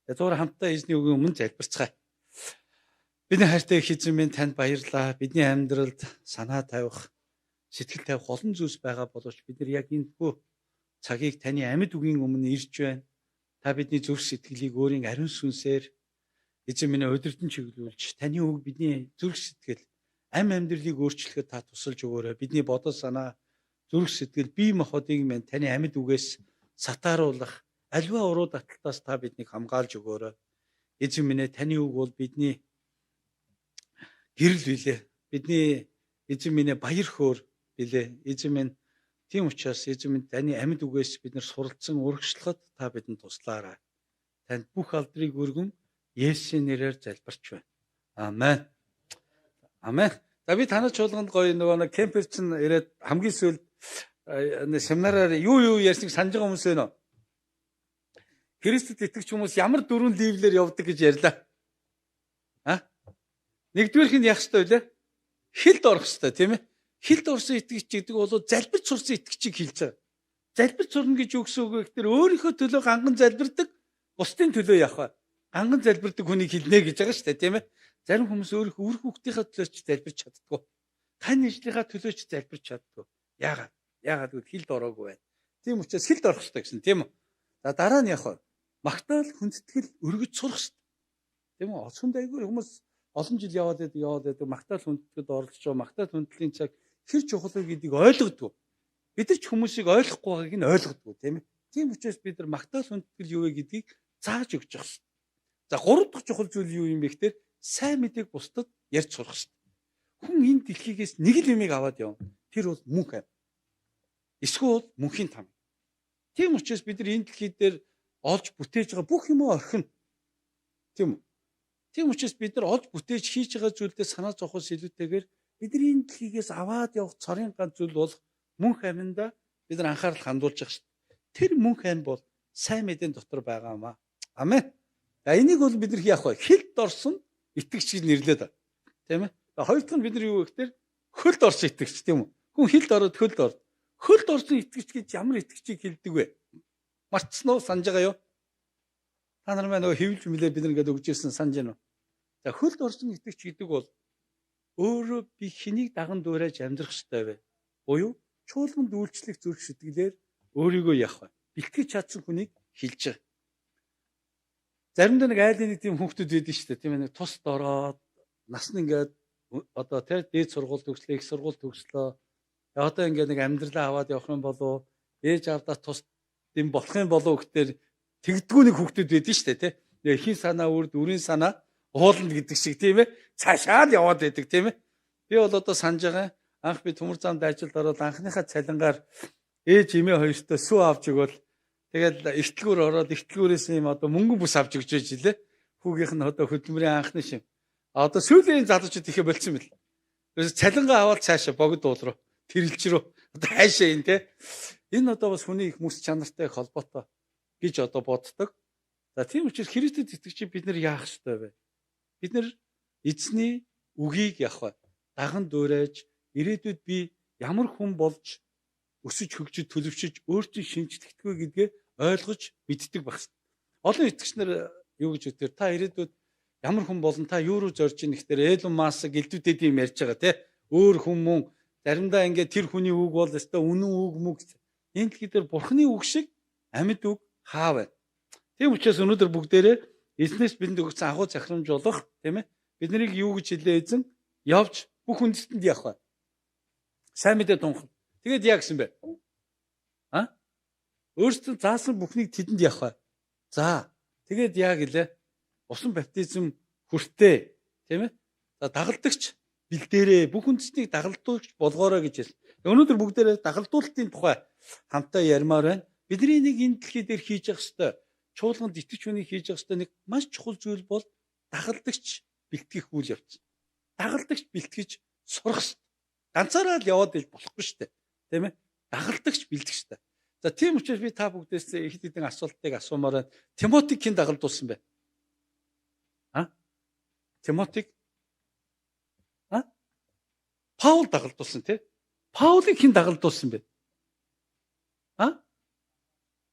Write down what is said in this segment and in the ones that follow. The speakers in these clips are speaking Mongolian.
Тэгээ зур хамтдаа эзний үгийн өмнө залбирцгаая. Бидний хайртай их эзэн минь, танд баярлалаа. Бидний амьдралд санаа тавих, сэтгэл тавих олон зүйлс байгаа боловч бид нар яг энэ хүү цагийг таны амьд үгийн өмнө ирж байна. Та бидний зүрх сэтгэлийг өөрийн ариун сүнсээр, эзэн минь, удирдан чиглүүлж, таны үг бидний зүрх сэтгэл, ам амьдралыг өөрчлөхөд та тусалж өгөөрэй. Бидний бодол санаа, зүрх сэтгэл, бие махбодыг минь таны амьд үгээс сатааруулах аливаа уруу таталтаас та биднийг хамгаалж өгөөрэй. Эзэн минь ээ, таны үг бол бидний гэрэл билээ. Бидний, эзэн минь ээ, баяр хөөр билээ. Эзэн минь, тийм учраас, эзэн минь, таны амьд үгээс бид нар суралцсан урагшлахад та бидэнд туслаарай. Танд бүх алдрыг өргөн Есүсийн нэрээр залбирч байна. Амен. Амен. За, би танай чуулганд гоё нөгөө нэг camper чинь ирээд хамгийн сүүлд семинараар юу юу ярьсныг санаж байгаа хүмүүс байна уу? Христэд итгэгч хүмүүс ямар дөрвөн level ээр явдаг гэж ярьлаа. А? Нэгдүгээрх нь яах ёстой вэ? Хилд орох ёстой, тийм ээ? Хилд орсон итгэгч гэдэг бол залбирч сурсан итгэгчийг хэлж байгаа. Залбирч сурна гэж юу гэсэн үг вэ гэхээр өөрийнхөө төлөө ганган залбирдаг, бусдын төлөө яах вэ? Ганган залбирдаг хүнийг хэлнэ гэж байгаа шүү дээ, тийм ээ? Зарим хүмүүс өөрийнхөө үр хүүхдийнхээ төлөө ч залбирч чаддаггүй. Тань ажлынхаа төлөө ч залбирч чаддаггүй. Яагаад? Яагаад гэвэл хилд ороогүй байна. Тийм учраас хилд орох ёстой гэсэн, тийм үү? За, дараа нь яах вэ? Магтаал хүндэтгэл өргөж сурах ёстой. Тийм үү? Сүмд аягүй хүмүүс олон жил яваад байдаг, яваад байдаг, магтаал хүндэтгэлд оролцож байгаа, магтаал хүндэтгэлийн цаг хэр чухал вэ гэдгийг ойлгодгоо. Бид нар ч хүмүүсийг ойлгохгүй байгааг нь ойлгодгоо, тийм ээ. Тийм учраас бид нар магтаал хүндэтгэл юу вэ гэдгийг зааж өгч явах ёстой. За, гурав дахь чухал зүйл юу юм бэ гэхээр сайн мэдээг бусдад ярьж сурах ёстой. Хүн энэ дэлхийгээс нэг л юмыг аваад явна. Тэр бол мөнх ам. Эсвэл мөнхийн там. Тийм учраас бид нар энэ дэлхий дээр олж бүтээж байгаа бүх юмаа орхино. Тийм үү? Тийм учраас бид нар олж бүтээж хийж байгаа зүйлдээ санаа зовхоос илүүтэйгээр бид нар энэ дэлхийгээс аваад явах цорын ганц зүйл бол мөнх амьдаа бид нар анхаарал хандуулж явах шүү дээ. Тэр мөнх ам бол сайн мэдэн дотор байгаа юм аа. Амен. За, энийг бол бид нар яах вэ? Хилд орсон итгэгч гэж нэрлээд байна. Тийм ээ? За, хоёр дахь нь бид нар юу вэ гэхээр хөлд орсон итгэгч, тийм үү? Хүн хилд ороод хөлд орд. Хөлд орсон итгэгч гэж ямар итгэгчийг хэлдэг вэ? Мартсан уу? Санаж байгаа юу? Та нар маань нөгөө хэвлж мэлээ бид нар ингээд өгч ирсэн, санаж байна уу? За, хөлд орсон итгэгч гэдэг бол өөрөө би хэнийг даган дуурайж амьдрах ёстой вэ? Буюу чуулганд үйлчлэх зүрх сэтгэлээр өөрийгөө явах вэ? Бэлтгэж чадсан хүнийг хэлж байгаа. Заримдаа нэг айлын нэг тийм хүүхдүүд байдаг шүү дээ. Тийм ээ, нэг тус дороод нас нь ингээд одоо тий дээд сургууль төгслөө, их сургууль төгслөө. Одоо ингээд нэг амьдралаа аваад явах юм болов, ээж аавдаа тус дэм болох юм болов гэхээр тэгдэггүй нэг хүүхдүүд байдаг шүү дээ, тий. Эхийн санаа үрд, үрийн санаа ууланд гэдэг шиг, тийм ээ. Цаашаа л яваад байдаг, тийм ээ. Би бол одоо санаж байгаа. Анх би төмөр замд ажилд ороод анхныхаа цалингаар ээж эмээ хоёртой сүү авч өгөөл, тэгэл эртлгүүр ороод эртлгүүрээс юм одоо мөнгө бүс авч өгч байж илээ. Хүүгийнх нь одоо хөдөлмөрийн анхны шим. А одоо сүүлийн залуучууд ихэ болцсон мэл. Ерөөс цалингаа аваад цаашаа богд уул руу, тэрэлж рүү, одоо хайшаа энэ те. Энэ одоо бас хүний их мэс чанартай их холбоотой гэж одоо боддог. За, тийм учраас Христэд итгэгч бид нар яах ёстой вэ? Бид нар эзний үгийг явах вэ? Даган дуурайж, ирээдүйд би ямар хүн болж өсөж хөгжиж төлөвшөж өөртөө шинжлэхдэггүй гэдгээ ойлгож мэддэг байх хэрэгтэй. Олон итгэгч нар юу гэж үгээр та ирээдүйд ямар хүн болно, та юу руу зорж ийн гэхээр Элон Маск элдвүүдэд юм ярьж байгаа, тий. Өөр хүн мөн заримдаа ингээд тэр хүний үг бол өстой үнэн үг мүг. Энэ дэлхий дээр бурхны үг шиг амьд үг хаа байна? Тийм учраас өнөөдөр бүгдээрээ эзнээс бидэнд өгсөн агуу захирамж болох, тийм ээ. Бид нарыг юу гэж хэлээ эзэн? Явж бүх үндэстэнд явах бай. Сайн мэдээ тунх. Тэгээд яа гэсэн бэ? А? Өөрсдөө заасан бүхнийг тэдэнд явах бай. За, тэгээд яа гэлээ? Усан баптизм хүртээ, тийм ээ? За, дагалдагч бэлдээрээ, бүх үндэстнийг дагалдуулагч болгоорой гэж хэлсэн. Өнөөдөр бүгдээрээ дагалдуулалтын тухай хамтаа ярмаар байна. Бидний нэг энэ дэлхий дээр хийж явах ёстой, чуулганд итгэж хүний хийж явах ёстой нэг маш чухал зүйл бол дагалдагч бэлтгэх үйл явц. Дагалдагч бэлтгэж сурах ёстой. Ганцаараа л яваад иж болохгүй шүү дээ. Тийм ээ? Дагалдагч бэлтгэх ёстой. За, тийм учраас би та бүгдээс хэд хэдэн асуултыг асуумаар байна. Тимотиг хэн дагалдуулсан бэ? А? Тимотиг а? Паул дагалдуулсан, тий? Паулыг хэн дагалдуулсан бэ? А?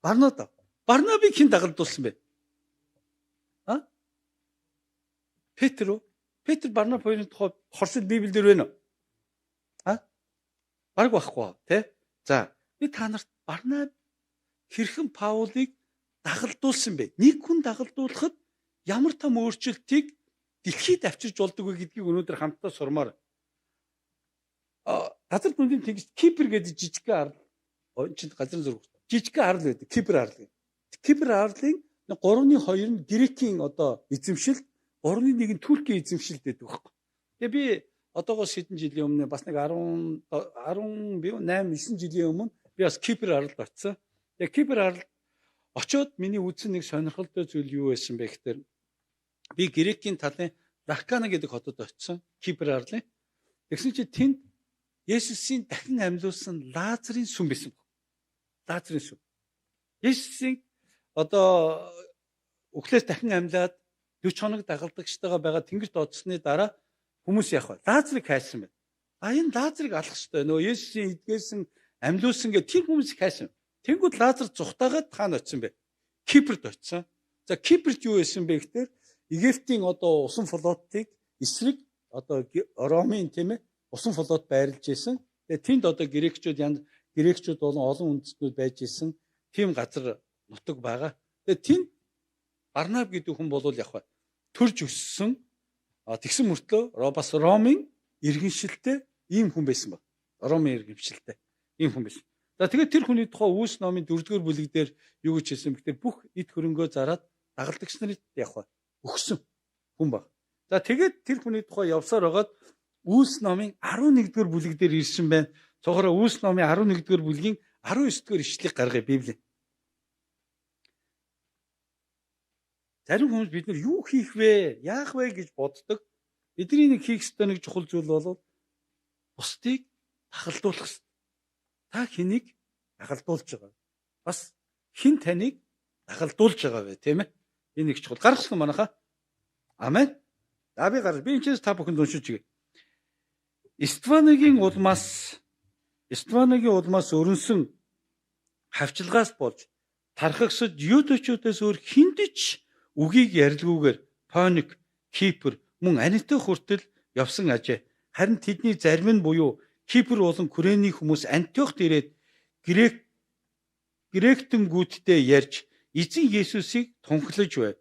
Барнаб. Барнабыг хэн дагалдуулсан бэ? Петр үү? Петр Барнаб хоёрын тухай хорсол Библиэлд байна уу? А? Бараг байхгүй тий? За, би та нарт Барнаб хэрхэн Паулыг дагалдуулсан бэ? Нэг хүн дагалдуулахад ямар том өөрчлөлтийг дэлхийд авчирч болдог вэ гэдгийг өнөөдөр хамтдаа сурмаар. Газар дүндийн тэнгист Кипр гэдэг жижигхэн арал, энэ чинь газрын зураг. Жижигхэн арал байдаг. Кипр арал гэдэг. Кипр арлын 3-2 нь Грекийн одоо эзэмшил, 3-1 нь Туркийн эзэмшилд байдаг байхгүй. Тэгээ би одоогоос хэдэн жилийн өмнө бас нэг 10 10 би 8 9 жилийн өмнө би бас Кипр аралд очсон. Тэгээ Кипр аралд очиод миний үзсэн нэг сонирхолтой зүйл юу байсан бэ гэхээр би Грекийн талын Ларкана гэдэг хотод очсон. Кипр арлын. Тэгсэн чинь тэнд Есүсийн дахин амьлуулсан Лазарын сүм байсан. Лазарын сүм. Есүсийн одоо үхлээс дахин амьлаад 40 хоног дагалдагчтайгаа байгаа тэнгэрт одсны дараа хүмүүс яах вэ? Лазарыг хайсан байна. А энэ Лазарыг алах ёстой. Нөгөө Есүсийн эдгээсэн амьлуулсан гэх тэр хүмүүсийг хайсан. Тэнгүүд Лазар зүхтаагаад хаана очисон бэ? Кипрт очисон. За Кипрт юу байсан бэ гэхээр Египтийн одоо усан флотыг эсрэг одоо Ромын тийм ээ усан флот байрлаж исэн. Тэгээ тэнд одоо грекчүүд янз грекчүүд болон олон үндэстнүүд байж исэн тийм газар нутаг байгаа. Тэгээ тэнд Барнаб гэдэг хүн болвол яг ба төрж өссөн тэгсэн мөртлөө бас Ромын иргэншилтэй ийм хүн байсан баг. Ромын иргэншилтэй ийм хүн байсан. За тэгээд тэр хүний тухай Үүс номын 4-р бүлэг дээр юу гэж хэлсэн бэ гэхээр бүх эд хөрөнгөө зараад дагалдагч нарыг яг ба өгсөн хүн баг. За тэгээд тэр хүний тухай явсаар байгаад Үүс номын 11-р бүлэг дээр ирсэн байна. Цогоороо Үүс номын 11-р бүлгийн 19-р ишлэгийг гаргая Библийн. Зарим хүмүүс бид нар юу хийх вэ? Яах вэ гэж боддог. Бидний нэг хийх ёстой нэг чухал зүйл бол бусдыг дагалдуулах ёстой. Та хэнийг дагалдуулж байгаа? Бас хэн таныг дагалдуулж байгаа вэ, тийм ээ? Энэ их чухал. Гаргасан манайхаа. Амен. За би гаргаж. Би энэ ч та бүхэнд уншиж өгье. Истваныгийн улмаас өрнсөн хавчлагаас болж тархагсад юудэчүүдээс өөр хүндэж үгийг ярилгүйгээр Поник, Кипр мөн Антиох хүртэл явсан ажээ. Харин тэдний зарим нь буюу Кипр болон Күрэний хүмүүс Антиохт ирээд гректэнгүүдтэй ярьж эзэн Есүсийг тунхлаж байв.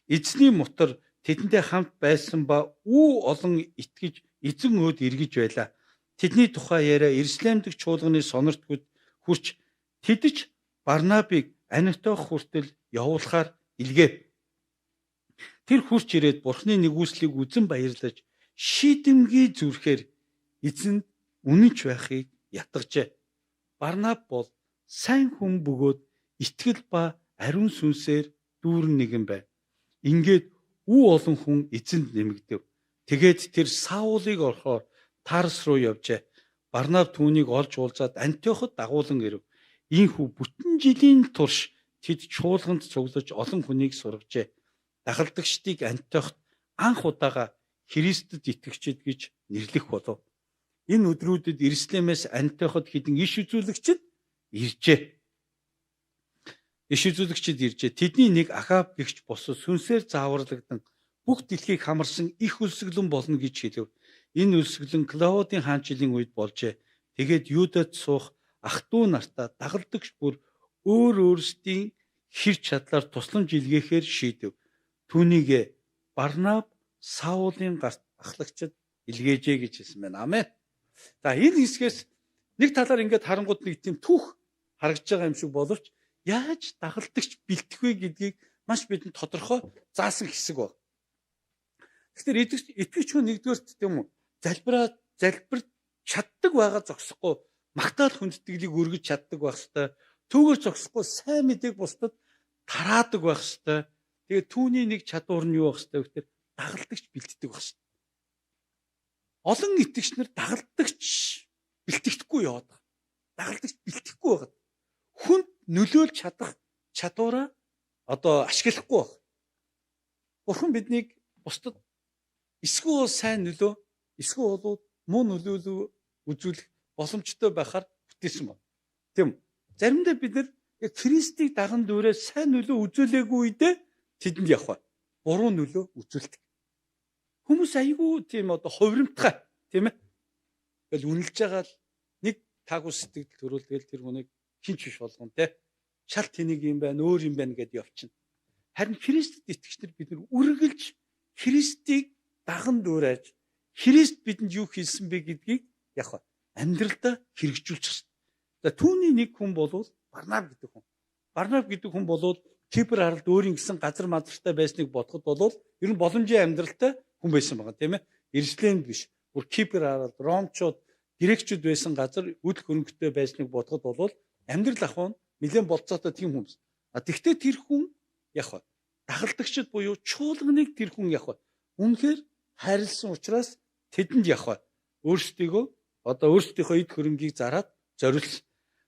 Эзний мутар тэдэнтэй хамт байсан ба үү олон итгэж эзэн өөд эргэж байлаа. Тэдний тухай яриа Иерусалим дэх чуулганы сонорт хүрч тэд ч Барнабыг Антиох хүртэл явуулахаар илгээв. Тэр хурч ирээд Бурхны нэгүслийг үзэн баярлаж шийдэмгий зүрхээр эзэнд үнэнч байхыг ятгажээ. Барнаб бол сайн хүн бөгөөд итгэл ба ариун сүнсээр дүүрэн нэгэн байв. Ингээд үү олон хүн эзэнд нэмэгдэв. Тэгээд тэр Саулыг орохоор Тарс руу явжээ. Барнаб түүнийг олж уулзаад Антиоход дагуулan ирэв. Ийхүү бүтэн жилийн турш тэд чуулганд цуглаж олон хүнийг сургажээ. Дагалдагчдыг Антиохт анх удаага Христэд итгэгчид гэж нэрлэх болов. Энэ өдрүүдэд Иерусалимээс Антиоход хэдэн иш үзүүлэгчид иржээ. Иш үзүүлэгчид иржээ. Тэдний нэг Ахаб гэгч босод сүнсээр зааварлагдан бүх дэлхийг хамарсан их өлсгөлэн болно гэж хэлэв. Энэ өлсгөлэн Клаудийн хаанчлалын үед болжээ. Тэгээд Юдад суух ах トゥ нартаа дагалдагч бүр өөр өөрсдийн хэр чадлаар тусламж илгээхээр шийдэв. Түүнийг Барнаб Саулын гарт ахлагчид илгээжээ гэж хэлсэн байна. Амен. За энэ хэсгээс нэг талаар ингээд харангууд нэг тийм түүх харагдж байгаа юм шиг боловч яаж дагалдагч бэлтэх вэ гэдгийг маш бидэнд тодорхой заасан хэсэг баг. Тэгэхээр итгэгч хүн нэгдүгээрт тийм үү залбир чаддаг байгаа зогсохгүй магтаал хүндэтгэлийг өргөж чаддаг байх ёстой. Түүгээр зогсохгүй сайн мэдээг бусдад тараадаг байх ёстой. Тэгээд түүний нэг чадвар нь юу байх ёстой вэ гэхээр дагалдагч бэлддэг байх ёстой. Олон итгэгч нар дагалдагч бэлтгэхгүй яваад байгаа. Дагалдагч бэлтгэхгүй байгаад хүнд нөлөөлж чадах чадвараа одоо ашиглахгүй байх. Бурхан биднийг бусдад эсвэл сайн нөлөө, эсвэл бол муу нөлөөлөө үзүүлэх боломжтой байхаар бүтээсэн байна. Тийм үү? Заримдаа бид нар яг Христийг даган дүүрээ сайн нөлөө үзүүлээгүй үедээ тэдэнд явах бай. Буруу нөлөө үзүүлдэг. Хүмүүс айгүй тийм одоо хувирамтгай, тийм ээ. Тэгэл үнэлж байгаа л нэг таагүй сэтгэл төрөөл тэгэл тэр хүнийг хинч биш болгоно те. Шал тэнийг юм байна, өөр юм байна гэд явчихна. Харин Христэд итгэгч нар бид нар үргэлж Христийг даган дуурайж Христ бидэнд юу хийсэн бэ гэдгийг яг амьдралдаа хэрэгжүүлчих хэрэгтэй. За түүний нэг хүн болвол Барнаб гэдэг хүн. Барнаб гэдэг хүн болвол Кипр аралд өөрийн гэсэн газар мазартай байсныг бодоход болвол ер нь боломжийн амьдралтай хүн байсан байгаа, тийм ээ. Иерусалимд биш. Бүр Кипр аралд Ромчууд, грекчүүд байсан газар үл хөрөнгөтэй байсныг бодоход болвол амьдрал ахуй нь нэлээд болцоотой тийм хүмүүс. А тэгвэл тэр хүн яг дагалдагчид буюу чуулганыг тэр хүн яг үнэхээр хайрлсан учраас тэдэнд яг өөрсдийгөө одоо өөрсдийнхөө эд хөрөнгийг зараад зориулсан.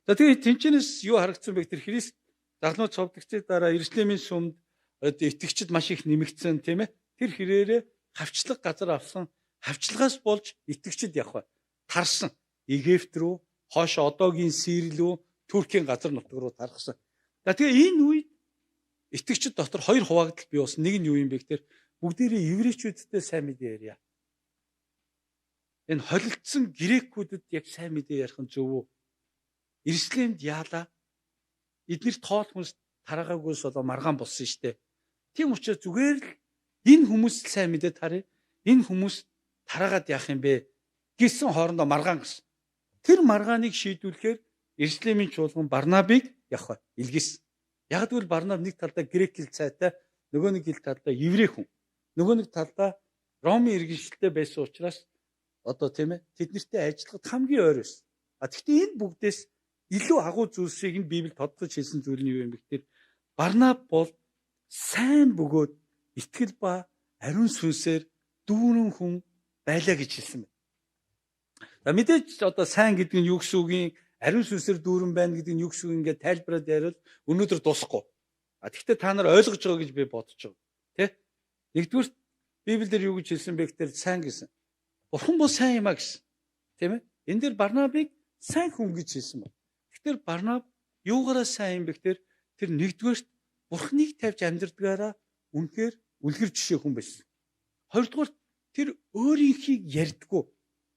За тэгээ тэнчэнэс юу харагдсан бэ гэхээр Христ дагалмууд цовдогчдын дараа Иерусалимийн сүмд итгэгчид маш их нэмэгдсэн, тийм ээ. Тэр хэрээрээ хавчлаг газар авсан. Хавчлагаас болж итгэгчид яг тарсан. Египт рүү, хойш одоогийн Сири рүү, Туркийн газар нутаг руу тархсан. За тэгээ энэ үед итгэгчид дотор хоёр хуваагдал бий болсон. Нэг нь юу юм бэ гэхээр бүгдээрээ еврейчүүдтэй сайн мэдээ ярья. Энэ холилдсон грекүүдэд яг сайн мэдээ ярих нь зөв үү? Иерусалимд яалаа. Эднэр тоол хүнс тараагаагүйс болоо маргаан болсон шүү дээ. Тийм учраас зүгээр л энэ хүмүүс сайн мэдээ тарыг. Энэ хүмүүс тараагаад яах юм бэ гэсэн хоорондоо маргаан гэсэн. Тэр маргааныг шийдвүлэхээр Иерусалимын чуулган Барнабыг яг илгээсэн. Яг гэвэл Барнаб нэг талдаа грек хэл цайтай, нөгөө нэг хэл талдаа еврей хүн. Нөгөө нэг талдаа Ромын иргэншилтэй байсан учраас одоо тийм ээ тэднэртэй ажиллахад хамгийн ойр байсан. А тэгвэл энэ бүгдээс илүү агуу зүйлсийг нь Библи тодтогч хэлсэн зүйл нь юу юм бэ гэхээр Барнаб бол сайн бөгөөд итгэл ба ариун сүнсээр дүүрэн хүн байлаа гэж хэлсэн байна. За мэдээж одоо сайн гэдэг нь юу гэсэн үг юм, ариун сүнсээр дүүрэн байна гэдэг нь юу гэсэн үг ингээд тайлбараад яриад өнөөдөр дуусахгүй. А тэгвэл та нар ойлгож байгаа гэж би бодож байгаа. Тэ? Нэгдүгээр Библиэлд юу гэж хэлсэн бэ гэхээр сайн гэсэн. Бурхан бол сайн юм а гэсэн. Тийм ээ? Энэ дээр Барнабыг сайн хүн гэж хэлсэн байна. Тэгэхээр Барнаб юугаараа сайн юм бэ гэхээр тэр нэгдүгээрт Бурханыг тавьж амьдрдгаараа үнэхээр үлгэр жишээ хүн байсан. Хоёрдугаарт тэр өөрийнхийг ярьдгүү.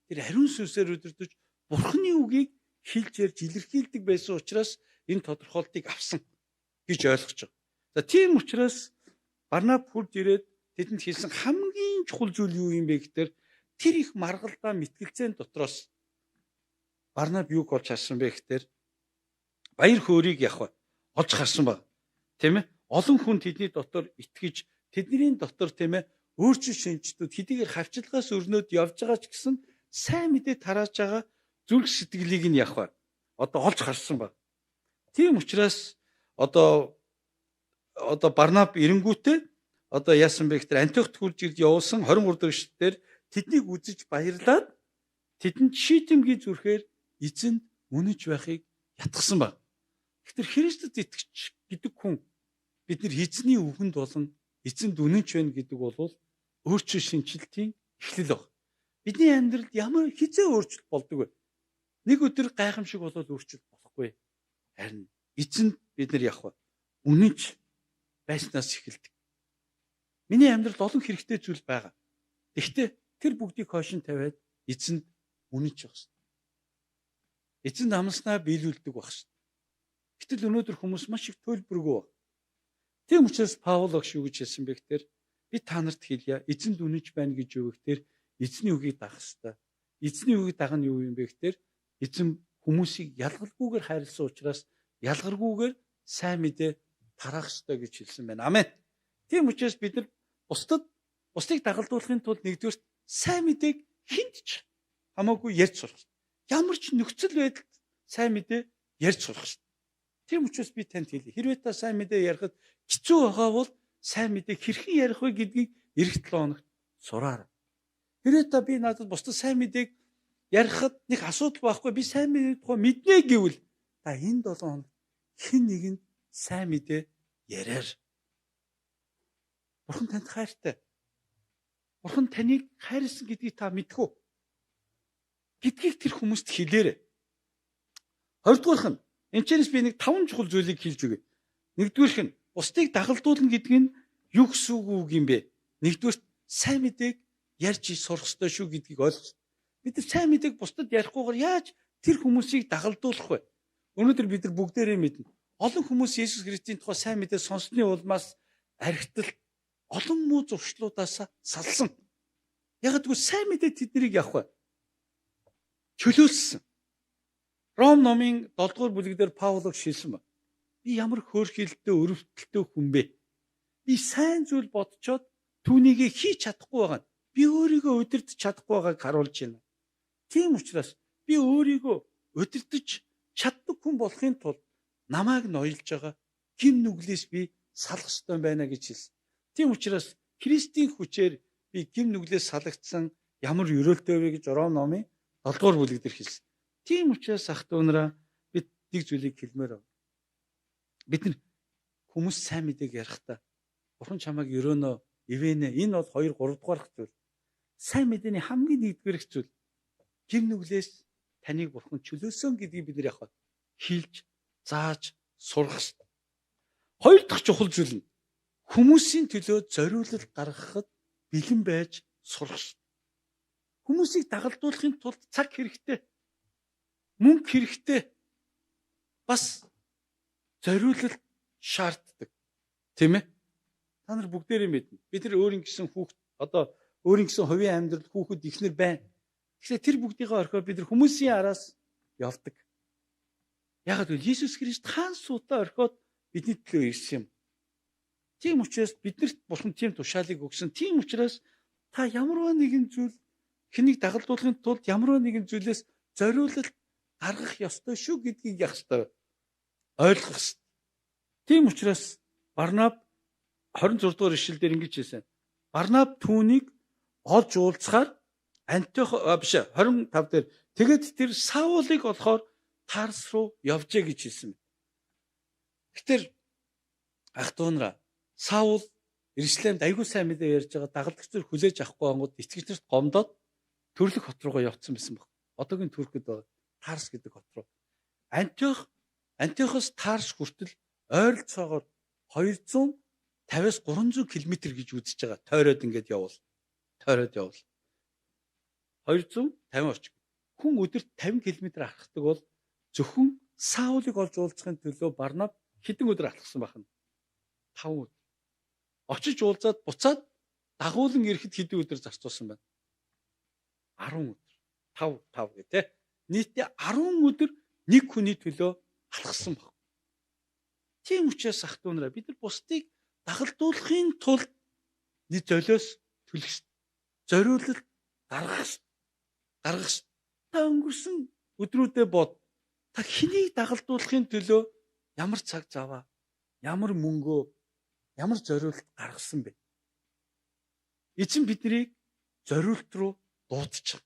Тэр ариун сүнсээр өдөрдөж Бурханы үгийг хэлж ярьж илэрхийлдэг байсан учраас энэ тодорхойлтыг авсан гэж ойлгож байгаа. За тийм учраас Барнаб хурд ирээд тэдэнд хэлсэн хамгийн чухал зүйл юу юм бэ гэхээр тэр их маргалдаа мэтгэлцээн дотроос Барнаб юуг олж харсан бэ гэхээр баяр хөөрийг яг олж харсан баг. Тийм ээ? Олон хүн тэдний дотор итгэж, тэдний дотор тийм ээ өөрчлөлт шинжтүүд хэдийгээр хавчлагаас өрнөд явж байгаа ч гэсэн сайн мэдээ тарааж байгаа зүрх сэтгэлийг нь яг одоо олж харсан баг. Тийм учраас одоо Барнаб эренгүүтээ одоо яасан бэ гэхээр Антиохт хурж ирж явуулсан 23 дахь эшлэлээр тэднийг үзэж баярлаад тэдэнд шийдэмгий зүрхээр эзэнд үнэнч байхыг ятгсан баг. Тэгэхээр Христэд итгэж гэдэг хүн бид нар эзний үгэнд болон эзэнд үнэнч байна гэдэг бол өөрчлөлт шинжилтийн эхлэл баг. Бидний амьдралд ямар хизээ өөрчлөлт болдог вэ? Нэг өдөр гайхамшиг болоод өөрчлөлт болохгүй. Харин эзэнд бид нар явах вэ? Үнэнч байснаас эхэлдэг. Миний амьдралд олон хэрэгтэй зүйл байгаа. Гэхдээ тэр бүгдийг хойшин тавиад эзэнд үнэнч байх хэрэгтэй. Эзэнд амласнаа биелүүлдэг байх хэрэгтэй. Гэтэл өнөөдөр хүмүүс маш их төлбөргүй байна. Тийм учраас Паул огш юу гэж хэлсэн бэ гэхээр би та нарт хэлье. Эзэнд үнэнч байна гэж юу гэхээр эзний үгийг дагах хэрэгтэй. Эзний үгийг дагах нь юу юм бэ гэхээр эзэн хүмүүсийг ялгалгүйгээр хайрласан учраас ялгаргүйгээр сайн мэдээ тараах ёстой гэж хэлсэн байна. Амен. Тийм учраас бид нар бусдыг дагалдуулахын тулд нэгдүгээрт сайн мэдээг хүнд ч хамаагүй ярьж сурах хэрэгтэй. Ямар ч нөхцөл байдалд сайн мэдээ ярьж сурах хэрэгтэй. Тийм учраас би танд хэлье. Хэрвээ та сайн мэдээ ярихад хэцүү байгаа бол сайн мэдээ хэрхэн ярих вэ гэдгийг эх 7 хоногт сураарай. Хэрвээ та би надад бусдад сайн мэдээг ярихад нэг асуудал байхгүй, би сайн мэдээ тухай мэднэ гэвэл та энэ 7 хоногт хэн нэгэнд сайн мэдээ яриар. Бурхан танд хайртай. Бурхан таныг хайрлсан гэдгийг та мэдэх үү? Гэдгийг тэр хүмүүст хэлээрэй. Хоёрдугаарх нь энэчнээс би нэг 5 чухал зүйлийг хэлж өгье. Нэгдүгээрх нь бусдыг дагалдуулна гэдэг нь юу гэсэн үг юм бэ? Нэгдүгээрт сайн мэдээг ярьж сурах ёстой шүү гэдгийг ойлгох. Бид нар сайн мэдээг бусдад ярихгүйгээр яаж тэр хүмүүсийг дагалдуулах вэ? Өнөөдөр бид нар бүгдээрээ мэднэ. Олон хүмүүс Есүс Христийн тухай сайн мэдээ сонссны улмаас архитал олон муу зуршлуудаас салсан. Яг гэвэл сайн мэдээ тэднийг явах вэ? Чөлөөлсөн. Ром номын 7 дугаар бүлэг дээр Паул шилсэн ба. Би ямар хөөрхилдтэй өрөвдөлттэй хүн бэ? Би сайн зүйл бодцоод түүнийгээ хийж чадахгүй байгаа нь. Би өөрийгөө удирдах чадахгүй байгааг харуулж байна. Тийм учраас би өөрийгөө удирдах чаддаг хүн болохын тулд намайг ноёлж байгаа гим нүглээс би салах ёстой байна гэж хэлсэн. Тийм учраас Христийн хүчээр би гим нүглээс салагдсан ямар ерөөлтэй вэ гэж Ром номын 7 дугаар бүлэг дээр хэлсэн. Тийм учраас ах トゥ нараа бид нэг зүйлийг хэлмээр байна. Бид нар хүмүүс сайн мэдээг ярихдаа Бурхан чамайг ерөөнө, ивэнэ. Энэ бол 2 3 дугаар зүйл. Сайн мэдээний хамгийн нэгдүгээр зүйл гим нүглээс таныг Бурхан чөлөөсөн гэдгийг бид нар яг хэлж, зааж сурах ёстой. Хоёр дахь чухал зүйл нь хүмүүсийн төлөө зориулалт гаргахад бэлэн байж сурах ёстой. Хүмүүсийг дагалдуулахын тулд цаг хэрэгтэй, мөнгө хэрэгтэй, бас зориулалт шаарддаг. Тийм ээ? Та нар бүгдээрээ мэднэ. Бид нар өөрийн гэсэн хүүхд, одоо өөрийн гэсэн хувийн амьдрал, хүүхэд ихнэр байна. Тэгэхээр тэр бүгдийнхээ орхиод бид нар хүмүүсийн араас явдаг. Яг гэвэл Иесус Христ хаан суудаа орхиод бидний төлөө ирсэн юм. Тийм учраас биднэрт Бурхан тийм тушаалыг өгсөн. Тийм учраас та ямар нэгэн зүйл хэнийг дагалдуулахын тулд ямар нэгэн зүйлээс зориулалт гаргах ёстой шүү гэдгийг яах ёстой ойлгох ёстой. Тийм учраас Барнаб 26 дугаар ишлэл дээр ингэж хэлсэн. Барнаб түүнийг олж уулзахаар Антиох биш 25 дээр тэгээд тэр Саулыг олохоор Тарс руу явжээ гэж хэлсэн. Тэгэхээр ах トゥ нараа Саул Иерусалимд аягүй сайн мэдээ ярьж байгаа дагалдагч нар хүлээж авахгүй ангууд итгэгч нарт гомдоод төрлөх хот руугаа явцсан байсан баг. Одоогийн Туркид байгаа Тарс гэдэг хот руу. Антиохоос Тарс хүртэл ойролцоогоор 250-аас 300 км гэж үзэж байгаа. Тойроод ингээд явуул. Тойроод явуул. 250 орчим. Хүн өдөрт 50 км алхдаг бол зөвхөн Саулыг олж уулзахын төлөө Барнаб хэдэн өдөр алхсан байх нь? 5 өдөр. Очиж уулзаад буцаад дагуулan ирэхэд хэдэн өдөр зарцуулсан байна? 10 өдөр. 5 5 гэх тээ. Нийтдээ 10 өдөр нэг хүний төлөө алхсан баг. Тийм учраас ах トゥ нараа бид нар бусдыг дагалдуулахын тулд нэг золиос төлөх, зориулалт гаргах. Та өнгөрсөн өдрүүдэд бод. Та хэнийг дагалдуулахын төлөө ямар цаг заваа, ямар мөнгөө, ямар зориулалт гаргасан бэ? Эзэн биднийг зориулт руу дуудчих.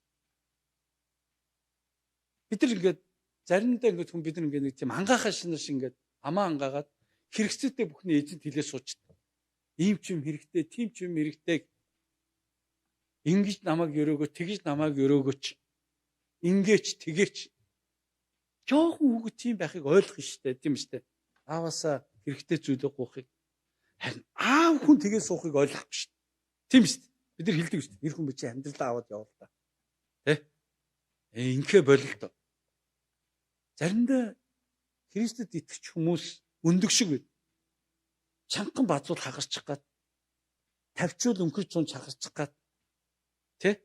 Бид нар ингээд заримдаа ингээд хүн бид нар ингээд нэг тийм ангаахаа шинэ шиг ингээд амаа ангаагаад хэрэгцээтэй бүхний эзэнт хэлээ суучдаг. Ийм ч юм хэрэгтэй, тийм ч юм хэрэгтэй. Ингэж намайг өрөөгөө, тэгж намайг өрөөгөөч. Ингээч, тэгээч. Жохон хүүхэд тийм байхыг ойлгох нь шүү дээ, тийм шүү дээ. Ааваасаа хэрэгтэй зүйлээ гуйхыг. Харин аав хүн тэгээ суухыг ойлгохгүй шүү дээ. Тийм шүү дээ. Бид нар хэлдэг шүү дээ. Эр хүн би чи амьдралаа аваад яваа л да. Тэ? Инхээ бололтоо. Заримдаа Христэд итгэж хүмүүс өндөг шиг байд. Чанхан базуул хагарчих гад. Тавчуул өнхөрч цун чагарчих гад. Тэ?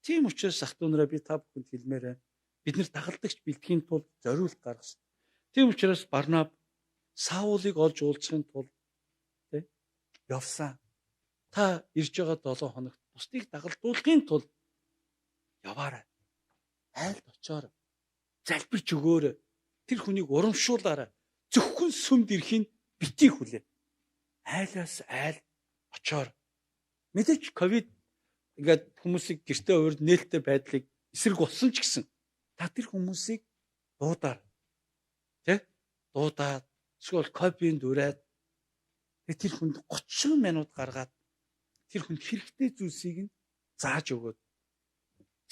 Тийм учраас ах トゥ нараа би та бүхэнд хэлмээр байна. Бид нар дагалдагч бэлтгэхийн тулд зориулт гаргасан. Тийм учраас Барнаб Саулыг олж уулзахын тулд тэ явсан. Та ирж байгаа 7 хоногт бусдыг дагалдуулахын тулд яваарай. Айлд очоорой. Залбирч өгөөрэй. Тэр хүнийг урамшуулаарай. Зөвхөн сүмд ирэхийг битгий хүлээ. Айлаас айл очоорой. Мэдээж ковид ингээд хүмүүсийг гэртээ урд нээлттэй байдлыг эсрэг болсон ч гэсэн та тэр хүмүүсийг дуудаар. Тэ? Дуудаад эсвэл копинд ураад тэр хүнд 30 минут гаргаад тэр хүнд хэрэгтэй зүйлсийг нь зааж өгөөд,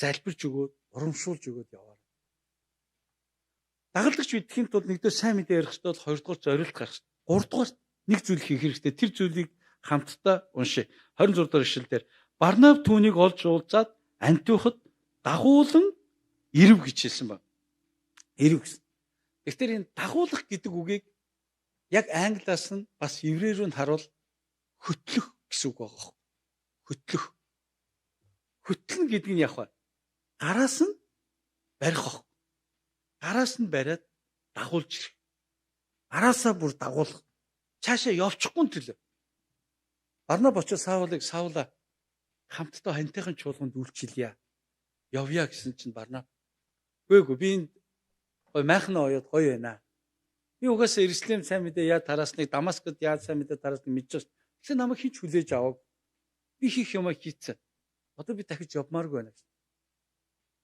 залбирч өгөөд, урамшуулж өгөөд яваарай. Дагалдагч бидэхийн тулд нэгдүгээр сайн мэдээ ярих ёстой бол хоёрдугаар зориулт гарах ёстой. Гуравдугаар нэг зүйл хийх хэрэгтэй. Тэр зүйлийг хамтдаа уншъя. 26 дугаар ишлэл дээр Барнав түүнийг олж уулзаад Антиоход дагуулan ирэв гэж хэлсэн байна. Ирэв гэсэн. Тэгэхээр энэ дагуулах гэдэг үгийг яг англиас нь бас еврей рүү нь харуул хөтлөх гэсэн үг байгаа. Хөтлөх. Хөтлөн гэдэг нь яг ба гараас нь барих ах. Гараас нь бариад дагуулж ирэх. Араасаа бүр дагуулах. Цаашаа явчихгүй төлөө. Барнаб очиж Саулыг Саула хамтдаа хантайхан чуулганд үйлчилье. Явъя гэсэн чинь Барнаб үгүй би энд гой майхан оёод гоё байна. Би угаасаа Иерусалим сайн мэдээ яа тараасныг Дамаскд яа сайн мэдээ тараасныг мэдэж байна. Тэгэхээр намайг хинч хүлээж аваагүй. Би хийх юмаа хийцэн. Одоо би дахиж явмааргүй байна гэсэн.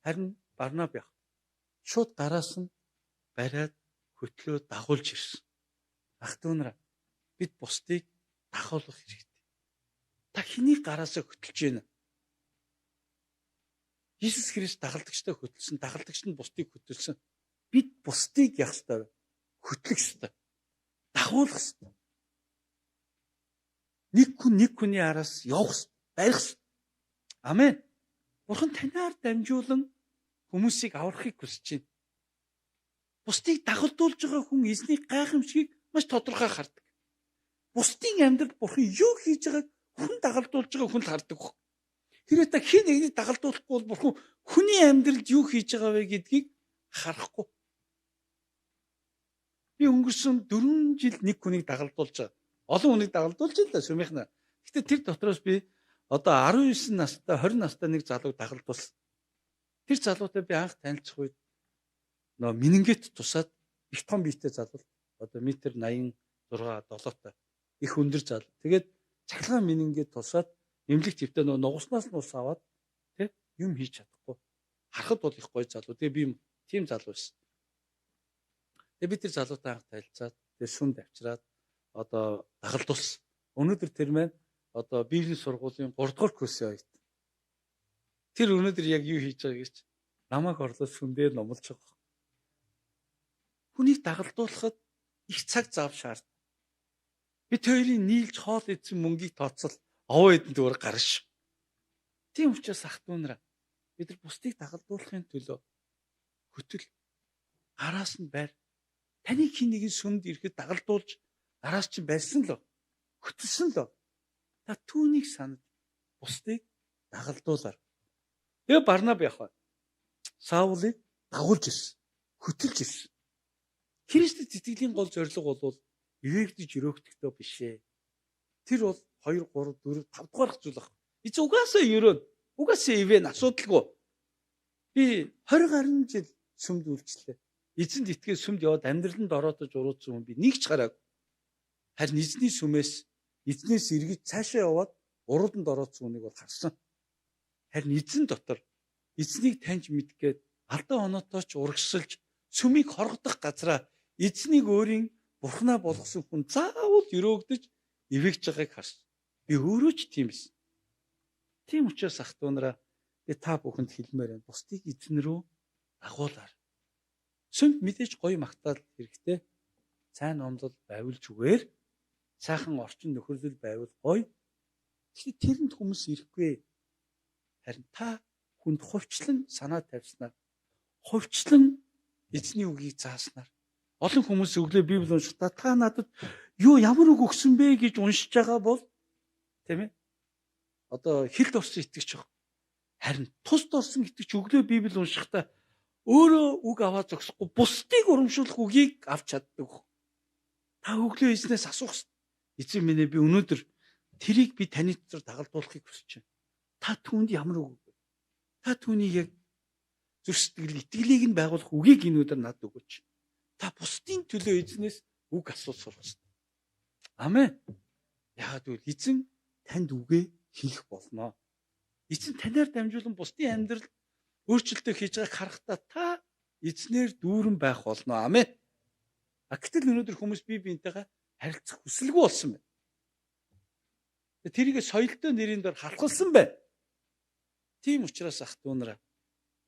Харин Барнаб яг шууд гараас нь бариад хөтлөө дагуулж ирсэн. Ах дүү нараа, бид бусдыг дагуулах хэрэгтэй. Та хэнийг гараасаа хөтөлж байна? Иесус Христ дагалдагчтай хөтөлсөн, дагалдагч нь бусдыг хөтөлсөн. Бид бусдыг яах ёстой вэ? Хөтлөх ёстой. Дагуулах ёстой. Нэг хүн нэг хүний араас явах ёстой, барих ёстой. Амен. Бурхан танаар дамжуулан хүмүүсийг аврахыг хүсэж байна. Бусдыг дагалдуулж байгаа хүн эзний гайхамшигыг маш тодорхой хардаг. Бусдын амьдралд Бурхан юу хийж байгааг хүн дагалдуулж байгаа хүн л хардаг. Хэрвээ та хэн нэгнийг дагалдуулахгүй бол Бурхан хүний амьдралд юу хийж байгаа вэ гэдгийг харахгүй. Би өнгөрсөн 4 жил нэг хүнийг дагалдуулж байгаа. Олон хүнийг дагалдуулж л да сүмийнх нь. Гэтэ тэр дотроос би одоо 19 настай 20 настай нэг залууг дагалдуулсан. Тэр залуутай би анх танилцах үед нөө минингэт тусаад их том биетэй залуу. Одоо метр 86 7-тай их өндөр залуу. Тэгээд цахилгаан минингэт тусаад эмнэлэг твтээ нөө нугуснаас нь ус аваад тэ юм хийж чадахгүй. Харахад бол их гоё залуу. Тэгээ би тийм залуу байсан. Тэгээ би тэр залуутай анх танилцаад тэгээ сүмд авчираад одоо дагалдуулсан. Өнөөдөр тэр маань одоо Библийн сургуулийн 3 дугаар курсын оюут. Тэр өнөөдөр яг юу хийж байгааг гэж намайг орлоо сүмдээ номлож байгаа. Хүнийг дагалдуулахад их цаг зав шаард. Бид хоёрын нийлж хоол идсэн мөнгийг тооцол овоо эдэн зүгээр гарна ш. Тийм учраас ах дүү нараа бид нар бусдыг дагалдуулахын төлөө хөтөл араас нь байр. Таны хин нэгэн сүмд ирэхэд дагалдуулж араас чинь барьсан л хөтөлсөн л. Та түүнийг санаж бусдыг дагалдуулаар. Тэгээ Барнаб явах. Саулыг дагуулж ирсэн. Хөтөлж ирсэн. Христэд итгэлийн гол зорилго бол ивээгдэж өрөөгдөхтэй биш ээ. Тэр бол 2 3 4 5 дугаар зүйл баг. Эзэн угаасаа өрөөн. Угаасаа ивэн асуудалгүй. Би 20 гаруй жил сүмд үйлчлээ. Эзэнд итгээд сүмд яваад амьдраланд ороодож уруулсан хүн би нэг ч гараагүй. Харин эзний сүмээс эзнээс эргэж цаашаа яваад урууданд ороодсон хүнийг бол харсан. Харин эзэн дотор эзнийг таньж мэдэх гээд алдаа оноотой ч урагшилж сүмийг хоргодох газраа эзнийг өөрийн бурхнаа болгосон хүн заавал өрөөгдөж ивэгж байгааг харсан. Би өөрөө ч тийм эс. Тийм учраас ах дүү нараа би та бүхэнд хэлмээр байна. Бусдыг эзэн рүү дагуулаар. Сүмд мэдээж гоё магтаал хэрэгтэй. Сайн номлол байвал зүгээр. Сайхан орчин нөхөрлөл байвал гоё. Гэхдээ тэрэнд хүмүүс ирэхгүй. Харин та хүнд хувьчлан санаа тавьснаар, хувьчлан эзний үгийг зааснаар олон хүмүүс өглөө Библи уншихдаа та надад юу ямар үг өгсөн бэ гэж уншиж байгаа бол тийм ээ. Одоо хилд орсон итгэгч баг. Харин тусд орсон итгэгч өглөө Библи уншихдаа өөрөө үг аваад зогсохгүй бусдыг урамшуулах үгийг авч чаддаг. Та өглөө эзнээс асуух хэрэгтэй. Эзэн минь ээ би өнөөдөр тэрийг би таны дотор дагалдуулахыг хүсэж байна. Та түүнд ямар үг өгөх вэ? Та түүнийг яг зүрх сэтгэл итгэлийг нь байгуулах үгийг энэ өдөр надад өгөөч. Та бусдын төлөө эзнээс үг асууж сурах хэрэгтэй. Амен. Яагаад гэвэл эзэн танд үгээ хэлэх болно. Эзэн танаар дамжуулан бусдын амьдрал өөрчлөлтөө хийж байгааг харахтаа та эзнээр дүүрэн байх болно. Амен. А гэтэл өнөөдөр хүмүүс бие биентэйгээ харилцах хүсэлгүй болсон байна. Тэрийг соёлтой нэрийн дор халахлсан байна. Тийм учраас ах дүү нараа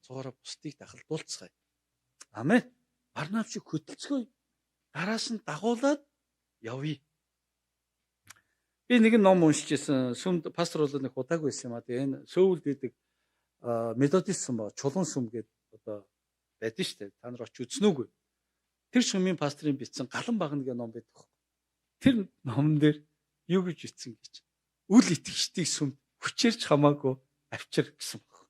цоороо бусдыг дагалдуулцгаая. Амен. Барнав шиг хөтөлцгөөе. Гараас нь дагуулад явъя. Би нэгэн ном уншиж исэн. Сүмд пастор бол нэг удаагүй байсан юм а. Тэгээ энэ Сөүлд байдаг методист сүм ба Чулуун сүм гэдэг одоо байдаг шүү дээ. Та нар очиж үзнэ үгүй. Тэр сүмийн пастрын бичсэн Галан багна гэх ном байдаг. Тэр номон дээр юу гэж бичсэн гэж. Үл итгэжтийг сүмд хүчээрч хамаагүй авчир гэсэн баг.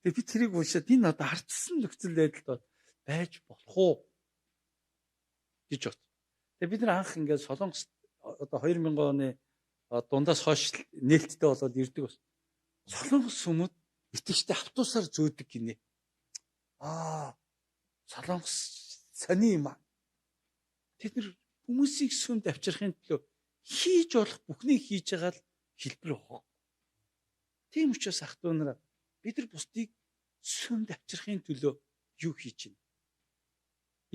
Тэгээ би тэрийг уншаад энэ одоо хардсан нөхцөл байдалд байж болох уу гэж бод. Тэгээ бид нар анх ингээд Солонгос одоо 2000 оны дундаас хойш нээлттэй болоод ирдэг бас. Солонгос сүмүүд итгэжтэй автобусаар зөөдөг гинэ. Аа, Солонгос сони юм аа. Тэд нар хүмүүсийг сүмд авчрахын төлөө хийж болох бүхнийг хийж байгаа л хэлбэр баг. Тийм учраас ах トゥ нараа, бид нар бусдыг сүмд авчрахын төлөө юу хийж байна?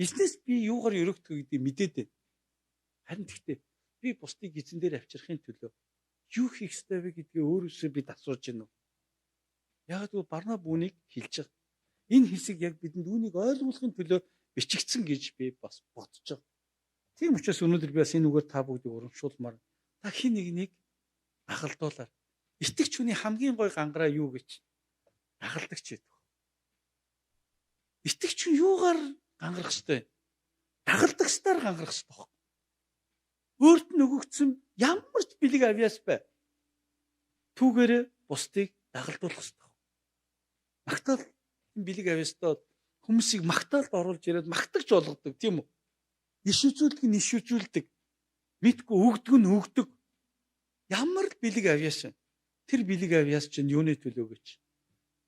Эзнээс би юугаар өрөөгдөх гэдгийг мэдээд байна. Харин тэгтээ би бусдыг эзэн дээр авчрахын төлөө юу хийх ёстой вэ гэдгээ өөрөөсөө бид асууж байна уу? Яг гэвэл Барнаб үүнийг хэлж байгаа. Энэ хэсэг яг бидэнд үүнийг ойлгуулахын төлөө бичигдсэн гэж би бас бодож байгаа. Тийм учраас өнөөдөр би бас энэ үгээр та бүгдийг урамшуулмаар, та хэн нэгнийг дагалдуулаар. Итгэгч хүний хамгийн гой гангараа юу гэж дагалдагч байдаг. Итгэгч хүн юугаар гангарах ёстой вэ? Дагалдагчдаар гангарах ёстой баг. Өөрт нь өгөгдсөн ямар ч бэлэг авьяас бай. Түүгээрээ бусдыг дагалдуулах ёстой. Магтаал бэлэг авьяастай хүмүүсийг магтаалд оруулж ирээд магтагч болгодог, тийм үү? Иш үзүүлдэг нь иш үзүүлдэг. Мэдгүй өгдөг нь өгдөг. Ямар л бэлэг авьяас вэ? Тэр бэлэг авьяас чинь юуны төлөө гэж?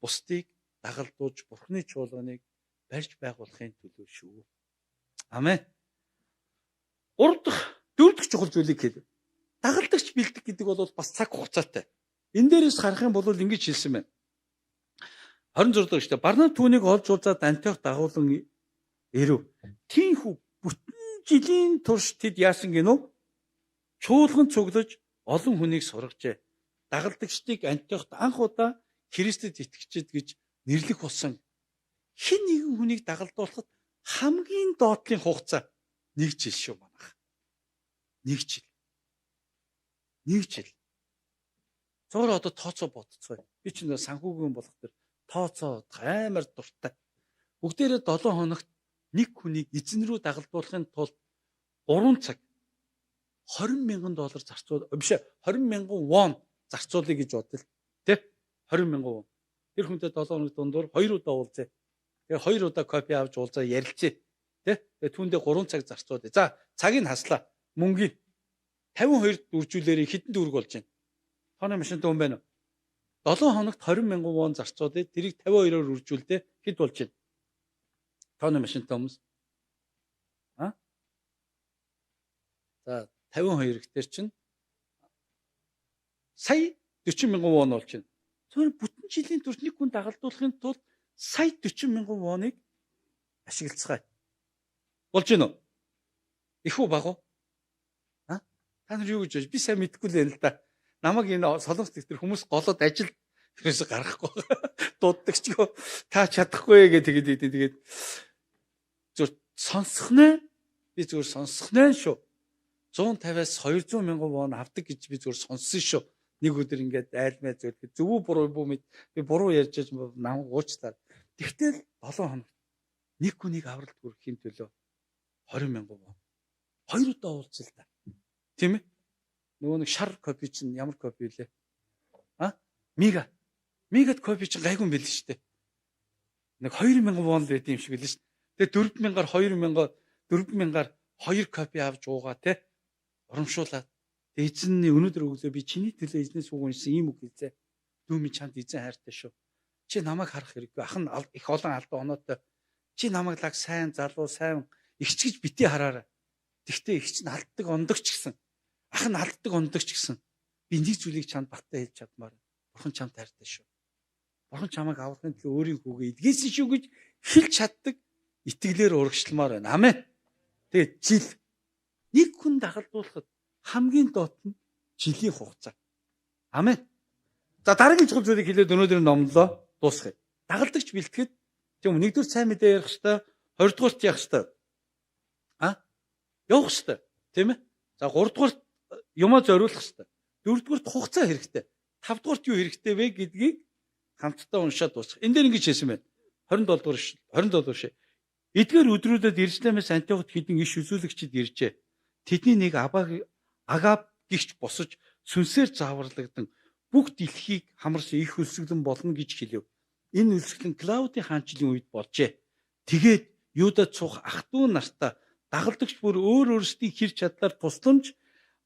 Бусдыг дагалдуулж Бурхны чуулганыг барьж байгуулахын төлөө шүү. Амен. Гурав дахь, дөрөв дэх чухал зүйлийг хэлв. Дагалдагч бэлдэх гэдэг бол бас цаг хугацаатай. Энэ дээрээс харах юм бол ингэж хэлсэн байна. 26 дахь шүү дээ. Барнаб түүнийг олж уулзаад Антиох дагуулan ирэв. Тийнхүү бүтэн жилийн турш тэд яасан гинүү? Чуулган цуглаж олон хүнийг сургажээ. Дагалдагчдыг Антиохт анх удаа Христэд итгэгчид гэж нэрлэх болсон. Хэн нэгэн хүнийг дагалдуулахад хамгийн доотлын хугацаа 1 жил шүү манайх. 1 жил. 1 жил. Зөөр одоо тооцоо бодцгоё. Би ч нэ санхүүгийн болох тэр тооцоо амар дуртай. Бүгдээрээ 7 хоногт нэг хүнийг эзэн рүү дагалдуулахын тулд 3 цаг 20 мянган доллар зарцуул биш 20 мянган вон зарцуулъя гэж бодъё. Тэ? 20 мянган вон. Тэр хүнтэй 7 хоног дундуур 2 удаа уулзъя. Тэгээ 2 удаа кофе авч уулзаа ярилцъя. Тэ? Тэгээ түүндээ 3 цаг зарцуулъя. За, цагийг хаслаа. Мөнгийг 52 үржүүлээрээ хэдэн төгрөг болж байна? Тооны машинтай хүн байна уу? 7 хоногт 20 мянган вон зарцуулъя. Тэрийг 52-оор үржүүлдэ хэд болж байна? Тооны машинтай хүмүүс. А? За, 52 гэхтэр чинь сая 40 мянган вон болж байна. Зөвхөн бүтэн жилийн турш нэг хүн дагалдуулахын тулд сая 40 мянган воныг ашиглацгаая. Болж гинөө? Их үү, бага уу? А? Та нар юу гэж бодож? Би сайн мэдэхгүй л байна л да. Намайг энэ Солонгос төр хүмүүс голоод ажил ерөөсө гаргахгүй. Дууддаг ч гоо та чадахгүй гэж тэгээд тэгээд тэгээд зөв сонсох нэ, би зүгээр сонсох нэ шүү. 150-аас 200 мянган вон авдаг гэж би зүгээр сонссон шүү. Нэг өдөр ингээд айлмай зүйлхэд зөв үү буруу бүү мэд би буруу ярьж байж намайг уучлаар. Тэгтэл 7 хоног нэг хүнийг авралт хүргэхийн төлөө 20 мянган вон. Хоёр удаа уулзъя л та. Тийм ээ? Нөгөө нэг шар кофе чинь ямар кофе вэ? А? Мига. Мигад кофе чинь гайгүй юм байл шүү дээ. Нэг 2000 вон л байд юм шиг л шүү. Тэгээ 4000-аар 2000 4000-аар 2 кофе авч уугаа те. Урамшуулаад. Тэгээ эзэнний өнөөдөр өглөө би чиний төлөө эзнээс үг уншсан, ийм үг хэлзээ. Дүү минь, чамд эзэн хайртай шүү. Чи намайг харах хэрэггүй. Ах нь их олон алдаа оноотой. Чи намайг лаг сайн залуу, сайн эгч гэж битгий хараарай. Тэгтээ эгч нь алддаг ондогч гэсэн. Ах нь алддаг ондогч гэсэн. Би нэг зүйлийг чамд баттай хэлж чадмаар. Бурхан чамд хайртай шүү. Бурхан чамайг аврахын төлөө өөрийн хүүгээ илгээсэн шүү гэж хэлж чаддаг итгэлээр урагшламаар байна. Амен. Тэгээд жил нэг хүн дагалдуулахад хамгийн доод нь жилийн хугацаа. Амен. За, дараагийн чухал зүйлийг хэлээд өнөөдөр номлоо дуусгая. Дагалдагч бэлтгэхэд, тийм үү, нэгдүгээр сайн мэдээ ярих хэвээр, хоёрдугаарт яах хэвээр? А? Явах хэвээр, тийм ээ? За, гуравдугаар юмаа зориулах хэрэгтэй. Дөрөвдүгээрт хугацаа хэрэгтэй. Тавдугаарт юу хэрэгтэй вэ гэдгийг хамтдаа уншаад дуусгах. Энэ дээр ингэж хэлсэн байна. 27 дугаар 27 дугаар шээ. Эдгээр өдрүүдэд Иерусалимээс Антиоход хэдэн иш үзүүлэгчид иржээ. Тэдний нэг Агаб гихч босож сүнсээр зааварлагдан бүх дэлхийг хамарсан их өлсгөлэн болно гэж хэлэв. Энэ өлсгөлэн Клаудийн хаанчлалын үед болжээ. Тэгээд Юдад цух ах トゥ нартаа дагалдагч бүр өөр өөрсдийн хэр чадлаар тусламж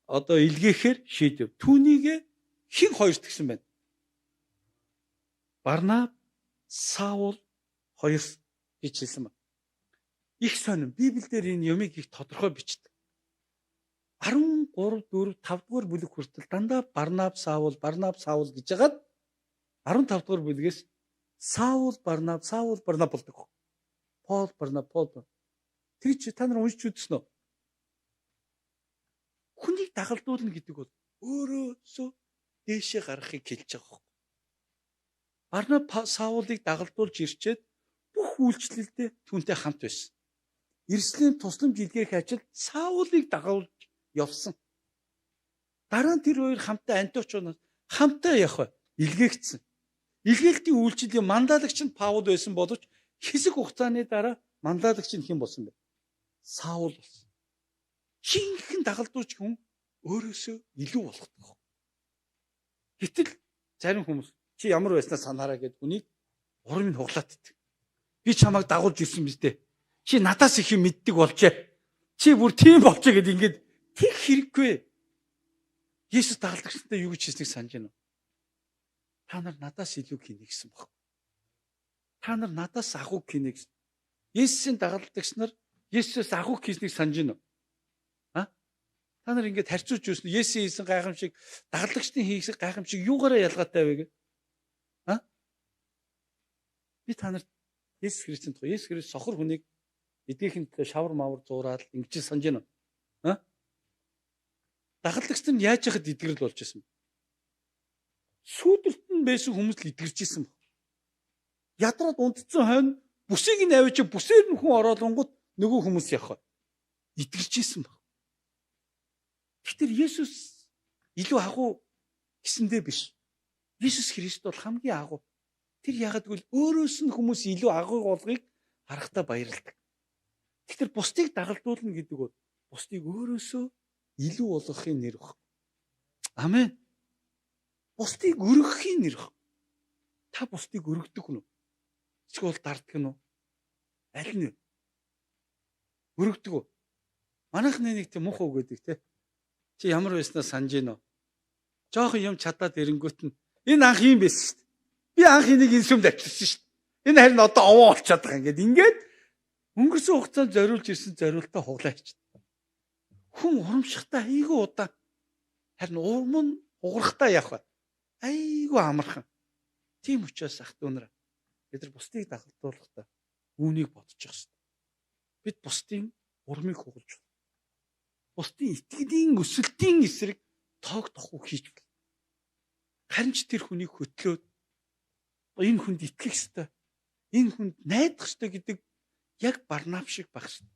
одоо илгээхээр шийдэв. Түүнийг хэн хоёрт гэсэн байна? Барнаб, Саул хоёр гэж хэлсэн байна. Их сонин. Библиэлд энэ юмыг их тодорхой бичдэг. 13 4 5 дугаар бүлэг хүртэл дандаа Барнаб, Саул, Барнаб, Саул гэж хагаад 15 дугаар бүлгээс Саул, Барнаб, Саул, Барнаб болдог. Пол, Барнаб, Пол. Тэр чи та нар уншиж үзсэн үү? Хүнийг дагалдуулна гэдэг бол өөрөөсөө дээшээ гаргахыг хэлж байгаа юм. Барнаб Саулыг дагалдуулж ирчээд бүх үйлчлэлдээ түүнтэй хамт байсан. Иерусалим тусламж илгээх ажилд Саулыг дагуулж явсан. Дараа нь тэр хоёр хамтдаа Антиохоос хамтдаа явах илгээгдсэн. Илгээлтийн үйлчлэлийн мандаалагч нь Паул байсан боловч хэсэг хугацааны дараа мандаалагч нь хэн болсон бэ? Саул болсон. Жинхэнэ дагалдууч хүн өөрөөсөө илүү болгодог. Гэтэл зарим хүмүүс чи ямар байснаа санаараа гэд хүнийг урам нь хуглаад иддэг. Би чамайг дагуулж ирсэн биз дээ. Чи надаас их юм мэддэг болжээ. Чи бүр тийм болжээ гэд ингээд тэг хэрэггүй. Есүс дагалдагчтай юу гэж хэлснийг санаж байна уу? Та нар надаас илүү хийнэ гэсэн баг. Та нар надаас агуу хийнэ гэсэн. Есүсийн дагалдагч нар Есүсээс агуу хийснийг санаж байна уу? А? Та нар ингээд харьцуулж үзсэн. Есүсийн хийсэн гайхамшиг, дагалдагчдын хийсэн гайхамшиг юугаараа ялгаатай вэ гэ? А? Би та нарт Есүс Христийн тухай, Есүс Христ сохор хүнийг эдгийнхэн төлөө шавар мавар зуураад ингэж санаж байна уу? А? Дагалдагч нар яаж яхад эдгэрэл болж исэн бэ? Сүүдэрт нь байсан хүмүүс л эдгэрч исэн баг. Ядраад унтцсан хойно бүсийг нь авчиж бүсээр нь хүн ороолонгууд нөгөө хүмүүс явах. Эдгэрч исэн баг. Тэгэхээр Есүс илүү агуу гэсэндээ биш. Есүс Христ бол хамгийн агуу. Тэр яагаад гэвэл өөрөөс нь хүмүүс илүү агуу болгыг харахтаа баярлдаг. Тэгэхээр бусдыг дагалдуулна гэдэг бол бусдыг өөрөөсөө илүү болгохын нэр баг. Амен. Бусдыг өргөхийн нэр баг. Та бусдыг өргөдөг хүн үү? Эсвэл дарддаг нь үү? Аль нь вэ? Өргөдөг үү? Манайх нэг тийм муухай үг гэдэг те. Чи ямар байснаа санаж гин үү? Жохон юм чадаад ирэнгүүт нь энэ анх юм байсан шүү дээ. Би анх энийг энэ сүмд авчирсан шүү дээ. Энэ харин одоо овоо олчоод байгаа ингээд ингээд өнгөрсөн хугацаанд зориулж ирсэн зориултаа хуглаа хийчихсэн. Хүн урамшихтаа айгүй удаан. Харин урам нь уграхтаа явах вэ? Айгүй амархан. Тийм учраас ах дүү нар бид нар бусдыг дагалдуулахдаа үүнийг бодчих хэрэгтэй. Бид бусдын урмыг хугалж байна. Бусдын итгэлийн өсөлтийн эсрэг тоогдохгүй хийж байна. Харин ч тэр хүнийг хөтлөөд энэ хүнд итгэх ёстой. Энэ хүнд найдах ёстой гэдэг яг Барнаб шиг байх ёстой.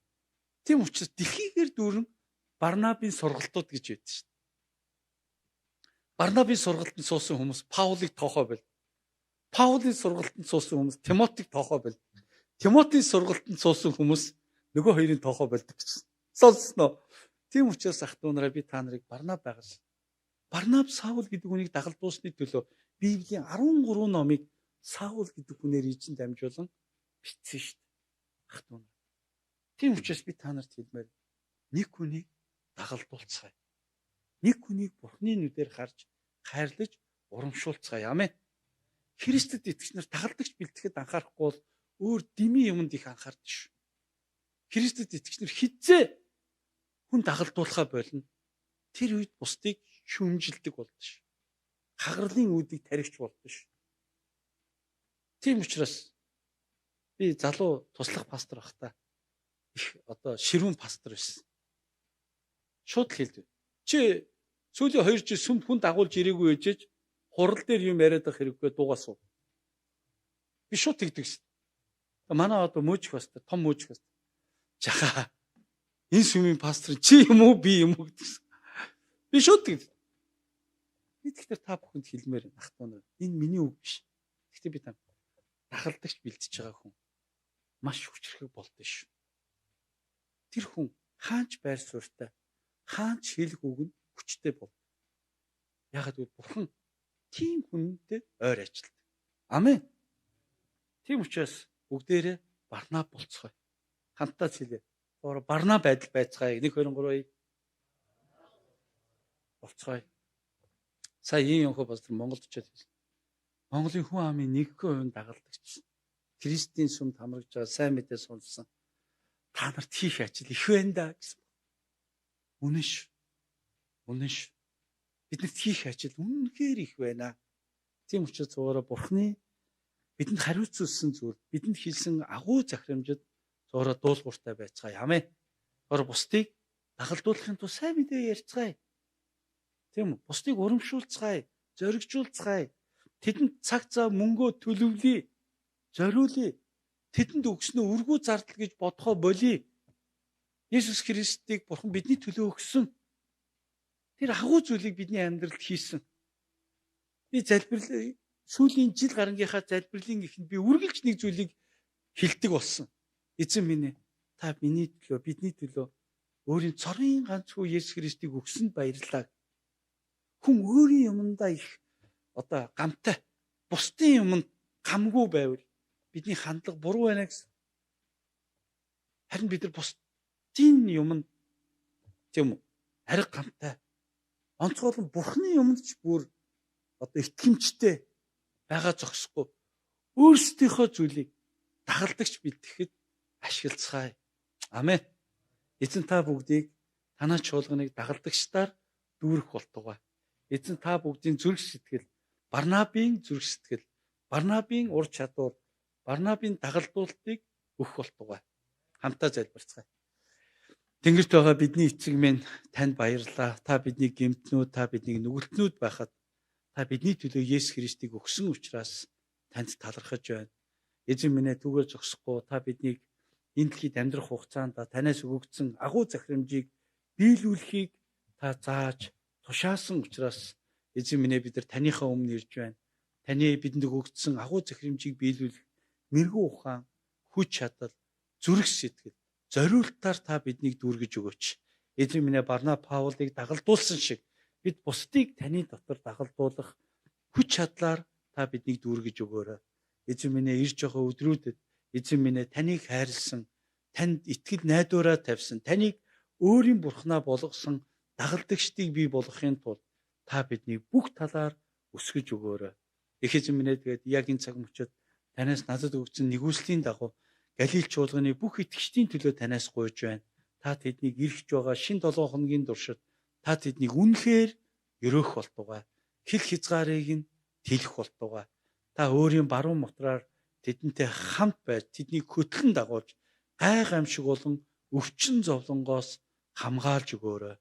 Тийм учраас дэлхийгээр дүүрэн Барнабын сургалтууд гэж байдаг шүү дээ. Барнабын сургалтанд суусан хүмүүс Паулыг тоохоо байл. Паулын сургалтанд суусан хүмүүс Тимотиг тоохоо байл. Тимотийн сургалтанд суусан хүмүүс нөгөө хоёрын тоохоо болдог гэсэн. Сонсноо. Тийм учраас ах トゥ нараа би та нарыг Барнаб байгаас. Барнаб Саул гэдэг хүнийг дагалдуулсны төлөө Библийн 13 номыг Саул гэдэг хүнээр ижин дамжуулан бичсэн шүү дээ. Ах トゥ нар. Тийм учраас би та нарт хэлмээр нэг хүнийг дагалдуулцгаая. Нэг хүнийг Бурхны нүдээр харж хайрлаж урамшуулцгаая. Амен. Христэд итгэгч нар дагалдагч бэлтгэхэд анхаарахгүй бол өөр дими юмд их анхаардаг шүү. Христэд итгэгч нар хизээ хүн дагалдуулахаа болно. Тэр үед бусдыг шүүмжилдэг болдог шүү. Хагарлын үүдийг таригч болдог шүү. Тийм учраас би залуу туслах пастор байхдаа их одоо ширүүн пастор байсан. Шууд л хэлдэг. Чи сүүлийн 2 жил сүмд хүн дагуулж ирээгүй ээжэж хурал дээр юм яриад байх хэрэггүй дуугаас суу. Би шууд тэгдэг шин. Манай одоо мөөжих пастор, том мөөжих пастор. Жаха. Энэ сүмийн пастор чи юм уу би юм уу гэдэгсэн. Би шууд тэгдэг. Би тэгэхээр та бүхэнд хэлмээр ах дүү нар. Энэ миний үг биш. Гэхдээ би та дагалдагч бэлдэж байгаа хүн маш хүчрхэг болдсон шүү. Тэр хүн хаанч байр суурьтай, хаанч хэлэх үг нь хүчтэй бол. Яагаад гэвэл Бурхан тийм хүнтэй ойр ажилладаг. Амен. Тийм учраас бүгдээрээ Барнаб болцгоё. Хамтдаа хэлье. Барнаб байдал байцгаая. 1 2 3 болцгоё. Сая ийм юмхөө пастор Монголд очиод хэлсэн. Монголын хүн амын 1% дагалдагч Христийн сүмд хамрагж байгаа сайн мэдээ сонссон. Та нарт хийх ажил их байна да гэсэн. Үнэн шүү. Үнэн шүү. Биднэрт хийх ажил үнэнхээр их байна. Тийм учраас зугаараа Бурхны бидэнд хариуцуулсан зүйл, бидэнд хэлсэн агуу захирамжид зугаараа дуулууртай байцгаая. Амен. Зугаараа бусдыг дагалдуулахын тулд сайн мэдээ ярьцгаая. Тийм үү? Бусдыг урамшуулцгаая, зоригжуулцгаая. Тэдэнд цаг зав мөнгөө төлөвлөе, зориулъя. Тэдэнд өгснөө өргүү зардал гэж бодохоо болиё. Есүс Христийг Бурхан бидний төлөө өгсөн. Тэр агуу зүйлийг бидний амьдралд хийсэн. Би залбирал сүүлийн жил гарангийнхаа залбирлын эхэнд би үргэлж нэг зүйлийг хэлдэг болсон. Эзэн минь ээ, та миний төлөө, бидний төлөө өөрийн цорын ганц хүү Есүс Христийг өгсөнд баярлалаа. Хүн өөрийн юмдаа их одоо гамтай, бусдын юмд гамгүй байвал бидний хандлага буруу байна гэсэн. Харин бид нар бусдын юмд тийм үү арга гамтай, онцгойлон Бурхны юмд ч бүр одоо итгэмжтэй байгаа зогсохгүй өөрсдийнхөө зүйлийг дагалдагч бэлтгэхэд ашиглацгаая. Амен. Эзэн та бүгдийг танай чуулганыг дагалдагчдаар дүүрэх болтугай. Эзэн та бүгдийн зүрх сэтгэл, Барнабын зүрх сэтгэл, Барнабын ур чадвар, Барнабын дагалдуултыг өгөх болтугай. Хамтаа залбирцгаая. Тэнгэрт байгаа бидний эцэг минь, танд баярлалаа. Та бидний гэмтнүүд, та бидний нүгэлтнүүд байхад та бидний төлөө Есүс Христийг өгсөн учраас танд талархаж байна. Эзэн минь ээ, түүгээр зогсохгүй та биднийг энэ дэлхийд амьдрах хугацаанд танаас өгөгдсөн агуу захирамжийг биелүүлэхийг та зааж тушаасан учраас эзэн минь ээ, бид нар таныхаа өмнө ирж байна. Таны бидэнд өгөгдсөн агуу захирамжийг биелүүлэх мэргэн ухаан, хүч чадал, зүрх сэтгэл, зориултаар та биднийг дүүргэж өгөөч. Эзэн минь ээ, Барна Паулыг дагалдуулсан шиг бид бусдыг таны дотор дагалдуулах хүч чадлаар та биднийг дүүргэж өгөөрэй. Эзэн минь ээ, ирж байгаа өдрүүдэд эзэн минь ээ, таныг хайрлсан, танд итгэл найдвараа тавьсан, таныг өөрийн бурхнаа болгосон дагалдагчдыг бий болгохын тулд та биднийг бүх талаар өсгөж өгөөрэй. Их эзэн минь ээ, тэгээд яг энэ цаг мөчид танаас надад өгсөн нэгүслийн дагуу Галил чуулганы бүх итгэгчдийн төлөө танаас гуйж байна. Та тэднийг ирэх байгаа шин 7 хоногийн туршид та тэднийг үнэхээр ерөөх болтугай. Хил хязгаарыг нь тэлэх болтугай. Та өөрийн баруун мотраар тэдэнтэй хамт байж тэднийг хөтлөн дагуулж гай гамшиг болон өвчин зовлонгоос хамгаалж өгөөрэй.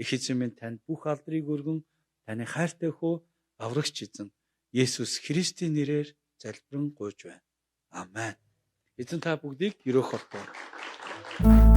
Их эзэн минь, танд бүх алдрыг өргөн таны хайртай хүү аврагч эзэн Есүс Христийн нэрээр залбирэн гуйж байна. Амен. Эзэн та бүгдийг ерөөх болтугай.